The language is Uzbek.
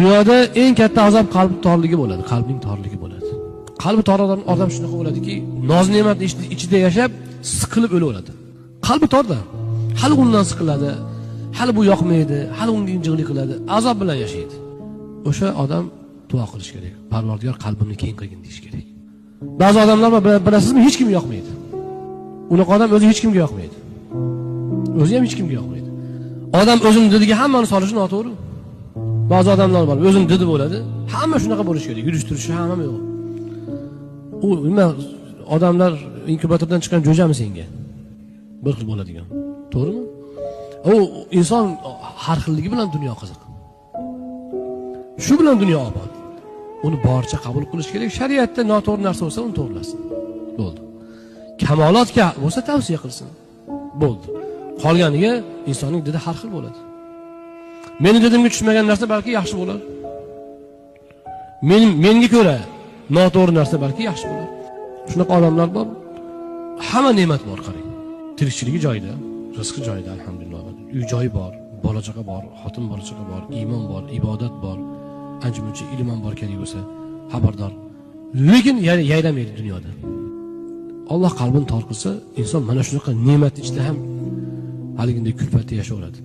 Dunyoda eng katta azob qalb torligi bo'ladi, qalbning torligi bo'ladi. Qalbi tor odam shunaqa bo'ladiki, noz ne'mat ichida yashab, siqilib o'laveradi. Qalbi torda. Hali undan siqiladi, hali bu yoqmaydi, hali unga injiqlik qiladi, azob bilan yashaydi. O'sha odam duo qilish kerak. Parvardigor qalbimni keng qilgin deyish kerak. Ba'zi odamlar bor, bilasizmi, hech kim yoqmaydi. Unaqa odam o'zi hech kimga yoqmaydi. O'zi ham hech kimga yoqmaydi. Odam o'zini didiga hammani solishi noto'g'ri. Ba'zi odamlar bor, o'zini didi bo'ladi. Hamma shunaqa bo'lishi kerak, yurish turishi hamma yo'q. U nima, odamlar inkubatordan chiqqan jo'jami senga? Bir xil bo'ladigan. To'g'rimi? U inson har xilligi bilan dunyo qiziq. Shu bilan dunyo obod. Uni boricha qabul qilish kerak. Shariatda noto'g'ri narsa bo'lsa, uni to'g'rilasin. Bo'ldi. Kamolotga bo'lsa tavsiya qilsin. Bo'ldi. Qolganiga insonning didi har xil bo'ladi. Meni didimga tushmagan narsa balki yaxshi bo'lar. Menga ko'ra noto'g'ri narsa balki yaxshi bo'lar. Shunaqa odamlar bor. Hamma ne'mat bor, qarang. Tirikchiligi joyida, rizqi joyida, alhamdulillah. Uy joyi bor, bola chaqa bor, xotin bola chaqa bor, iymon bor, ibodat bor, ancha-muncha ilm ham bor kerak bo'lsa, xabardor. Lekin yayramaydi dunyoda. Alloh qalbini tor qilsa, inson mana shunaqa ne'mat ichida ham haligindek kulfatda yashayveradi.